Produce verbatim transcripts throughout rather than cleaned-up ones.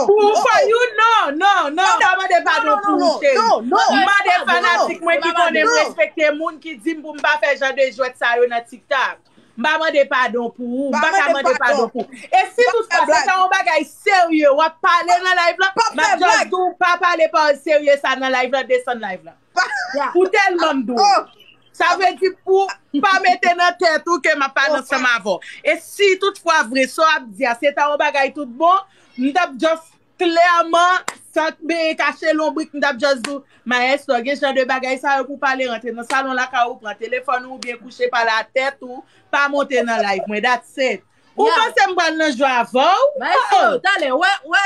Pou for you, non, non, non. M ta mande padon pou ou, cheri. M mande fanatik mwen ki konnen m respekte moun ki di m pou m pa fè jan de jwèt sa yo nan TikTok. M pa mande padon pou ou, m pa ka mande padon pou ou. E si toutfwa se ta yon bagay serye w ap pale nan live lan, m ap just di w pa pale pawòl serye sa nan live lan, desann live lan. Pou tèlman m dwe. Sa vle di pou pa mete nan tèt ou ke m ap pale ansanm avè w. E si toutfwa vre sa w ap di a se ta yon bagay tout bon, m t ap just klèman, san benyen kache lonbrik, m t ap just di w, Maestro, gen jan de bagay sa yo pou w pale, rantre nan salon lakay ou, pran telefòn ou, oubyen kouche pale a tèt ou, pa monte nan live mwen, that's it. Ou panse m pral nan jwe avè w? Maestro, talè, wè, wè,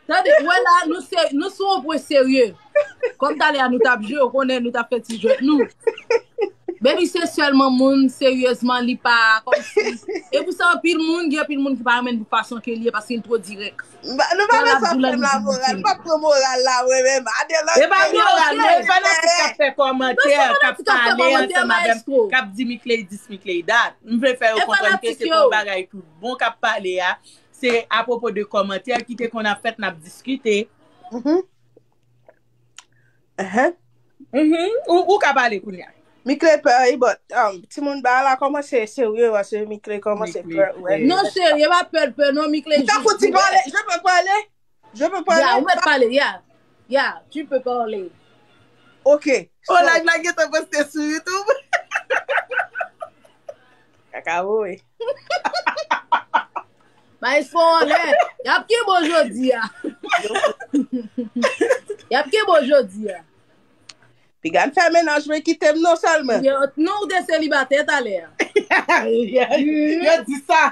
tande, wè la, nou se, nou sou yon pwen serye. Kòm talè a nou t ap jwe, ou konnen nou t ap fè ti jwèt nou. Baby, se sèlman moun, seryezman, li pa kòmsi. E pou sa, anpil moun, gen anpil moun ki pa renmen l pou fason ke li ye, paske l twò dirèk. Nou pa bezwen fè m lamoral, m p ap pran moral la, mwen menm. E pa moral, non, e fanatik k ap fè kòmantè, k ap pale ansanm avè m, k ap di Mickley this, Mickley that. M vle fè yo konprann ke se pa yon bagay tout bon k ap pale a. Se apwopo de kòmantè ki te konn ap fèt, n ap diskite. Ou, ou ka pale kounye a. Mickley pè, but, um, timoun ba la kòmanse serye, paske Mickley kòmanse pè, wè. Non, cheri, e pa pè, pè, non, Mickley. Tankou ti pale, je peux parler? Je peux parler? Yeah, ou mèt pale, yeah. Yeah, tu peux parler. Ok. Oh, live la gentan poste sou YouTube. Kaka voye. Maestro anlè. Y ap kenbe w jodi a. Y ap kenbe w jodi a. Piga n fè mennaj, men kite m non sèlman. Non, ou te selibatè talè a. Yo di sa.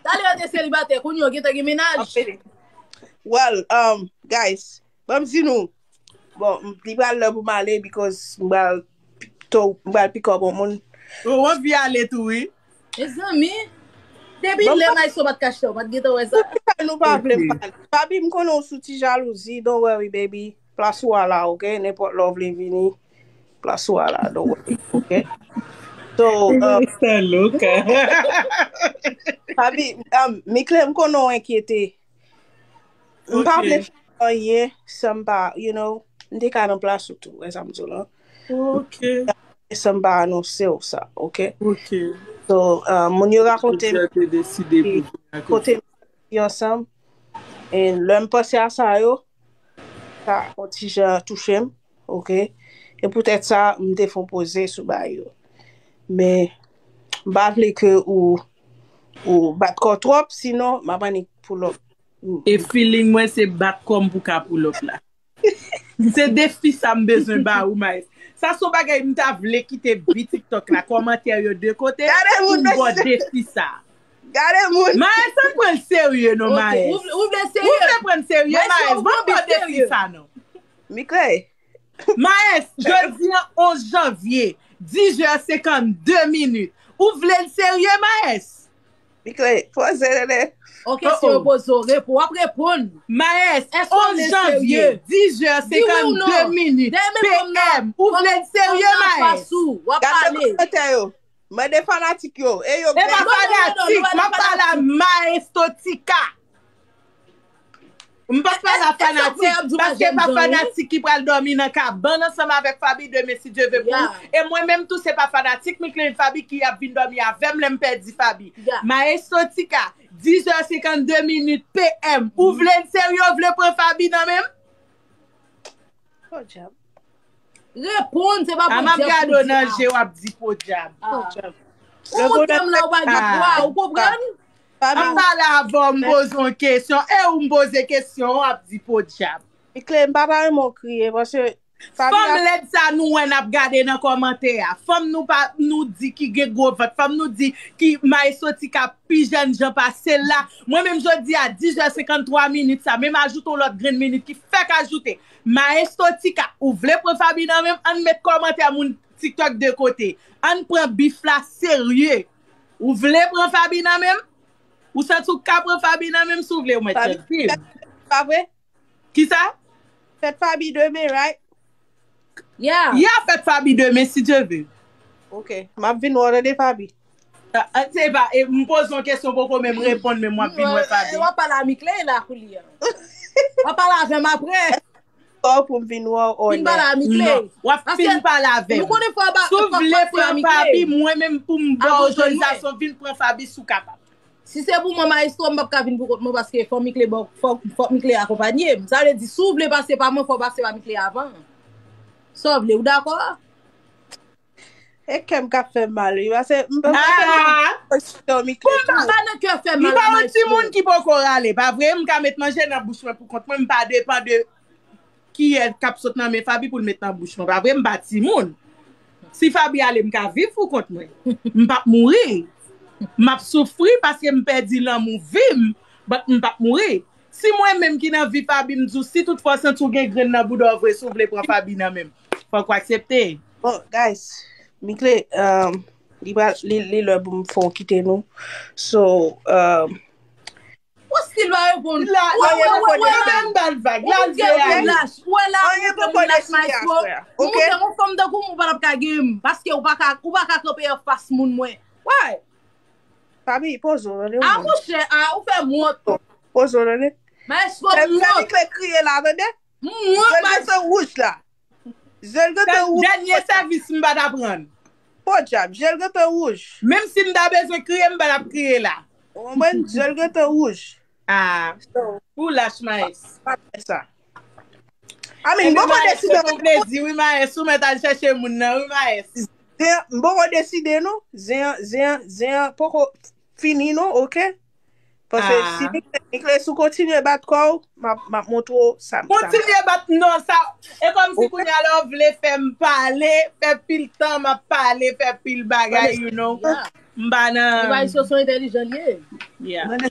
Talè yo te selibatè, kounye yo gentan gen mennaj. Well, um, guys, ban m di nou, bon, li pral lè pou m ale because m pral to, m pral pick up yon moun. Ou anvi ale tou, wi. Mezanmi, depi lè Maestro pa t ka chita, ou pa t gentan wè sa. Poukisa nou pa vle m pale? Faby, m konnen w sou ti jalouzi, don't worry, baby. Plas ou a la, ok? Nenpòt lè w vle vini, plas ou a la, don't worry, ok? So, um, Faby, um, Mickley, m konnen w enkyete. M pa vle fè anyen san m pa, you know, m te ka nan plas ou tou, wè sa m di w lan. Ok. San m pa anonse w sa, ok? Ok. So, uh, moun yo rakonte m kote m soti ansanm. E lè m panse a sa yo, sa yon ti jan touche m, ok? E poutèt sa, m te fè yon poze sou bagay yo. Men, m pa vle ke ou, ou bat kò w twòp, sinon, m ap annik pull up. E feeling mwen se bat kò m pou ka pull up la. Se defi sa m bezwen ba ou, Maes. Sa se yon bagay m ta vle kite bi TikTok la. Kòmantè yo de kote pou m ba w defi sa. Gade moun. Maes, ann pran l serye non, Maes. Ou vle, ou vle serye? Ou vle pran l serye, Maes? Ban m ba w defi sa non. Mickley. Maes, jodi a onz janvye, dis heures cinquante-deux minutes. Ou vle l serye, Maes? Mickley, poze, nene. Ok, si yo poze w, repo-, w ap reponn. Maes, onz janvye, dis heures cinquante-deux minutes, P M. Ou vle l serye, Maes? W ap pale. Gade kòmantè yo. Mande fanatik yo. E yo... E pa fanatik, m ap pale a Maestro Tika. M p ap pale a fanatik, paske e pa fanatik ki pral dòmi nan kabann ansanm avèk Faby demen, si Dye ve, pou ou. E mwen menm tou, se pa fanatik Mickley Faby ki ap vin dòmi avè m lè m pèdi Faby. Maestro Tika, dis heures cinquante-deux minutes P M. Ou vle l serye, ou vle pran Faby nan men m? Podyab. Reponn, se pa podyab. A m ap gade w nan je, w ap di podyab. Podyab. Ou montre m la, ou pa gen pwa, ou konprann? M ap pale avè w, m poze w kesyon, e ou m poze kesyon, w ap di podyab. Mickley, m pa ta renmen w kriye, paske fanm lèd sa nou wè n ap gade nan kòmantè a. Fanm nou pa, nou di ki gen gwo vant. Fanm nou di ki Maestro Tika pi jèn jan pase l la. Mwen menm jodi a, dis heures cinquante-trois minutes sa, menm ajoute yon lòt grenn minit ki fèk ajoute. Maestro Tika, ou vle pran Faby nan men m? Ann met kòmantè moun TikTok de kote. Ann pran bif la serye. Ou vle pran Faby nan men m? Ou santi w ka pran Faby nan men m si w vle, ou mèt tranquille. Pa vre? Kisa? Fèt Faby demen, right? Yeah. Yeah, fèt Faby demen, si Dye ve. Ok. M ap vin wè w tande, Faby. Ah, ah, se pa, e, m poze yon kesyon, poko menm reponn, men m ap vin wè Fabi. W ap pale a Mickley la koulye a. W ap pale avè m apre. Kò pou m vin wè w. Vin pale a Mickley. W ap fin pale avè m. Si w vle pran Fabi, mwen menm pou m ba w otorizasyon, vin pran Fabi si w kapab. Si se pou mwen, maestro, m p ap ka vin pou kont mwen paske fò Mickley, fò Mickley akonpanye m. Sa vle di, si w vle pase pa mwen, fò w pase pa Mickley avan. Sa w vle, ou dakò? E kè m k ap fè m mal wi, pase m pa nan kè fè m mal. M pa yon timoun ki poko rale, pa vre? M ka met manje nan bouch mwen pou kont mwen, m pa depan de kiyè k ap sot nan men Fabi pou l met nan bouch mwen, pa vre? M pa timoun. Si Fabi ale, m ka viv pou kont mwen. M p ap mouri. M ap soufri paske m pèdi lanmou vi m, but m p ap mouri. Si mwen menm ki nan vi Fabi, m di w, si tout fwa w santi w gen grenn nan bouda w vre, si w vle pran Fabi nan men m, fòk w aksepte. Bon, guys, Mickley, um, li pral li, li lè pou m fè w kite nou. So, um, Ou stil pa reponn. La, la, la, la, la, la, m ba l vag. La, l vle ale. Ou wè la, ou montre moun lach maestro. Ou montre yon fanm tankou m, ou pa t ap ka gen m. Paske ou pa ka, ou pa ka kanpe anfas moun mwen. Why? Fabi, poze w, tande. A monchè, a, ou fè m wont. Poze w, tande. Maestro, m wont. Fè Mickley kriye la, tande. M wont, maestro. Zye l gentan wouj la. Zye l gentan wouj. Dènye sèvis m pa t ap rann. Podyab, je l gentan wouj. Menm si m ta bezwen kriye, m pa t ap kriye la. Ou konprann? Je l gentan wouj. Ah, ou lach, Maes. Pa fè sa. I mean, m poko deside. Fè m plezi, wi, Maes. Ou mèt al chèche moun nan, wi, Maes. M poko deside, non. Zen an, zen an, zen an poko fini, non, oke? Paske si Mickley, si w kontinye bat kò w, m ap, m ap montre w sa m sa. Kontinye bat non, sa, e kòmsi kounye a la w vle fè m pale, fè pil tan m ap pale, fè pil bagay, you know. M pa nan. Evalyasyon entèlijan li ye. Yeah.